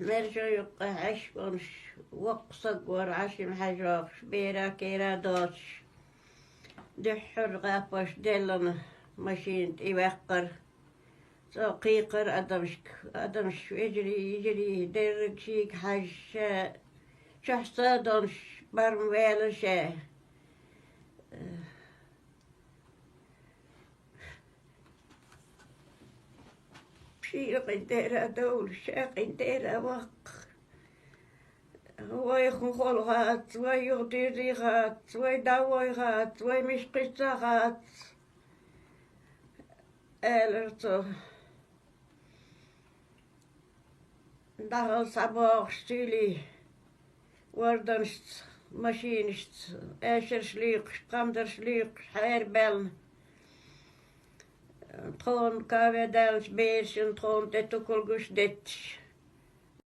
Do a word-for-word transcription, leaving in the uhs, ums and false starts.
Мержой юккъе хьаьшбанаш, воккха саг вара Ӏашим-Хьажа йоахаш, бера-кера доацаш, дуьххьара гӀапаш деллана машина тӀе ваьккхар. Цо кхийкхар адамашка, адамаш вежарий, йижарий, дерриг шийга хьажа, ша чохь са а долуш, барам ваьлла ша. Шира къинтӀера довла, ша къинтӀера ваккха. Вай хӀун хала хац, вай юха дирри хац, вай дӀавой хац, вай мишкхица хац, аьлар цо. ДӀахала схьабогӀуш суьйлий, ворданашца, машинашца, эшарш лийкхаш, кхамдарш лийкхаш, хьерабаьлла. Тхуна каве даьллачу берашна тхуна тӀе тукалгаш детташ,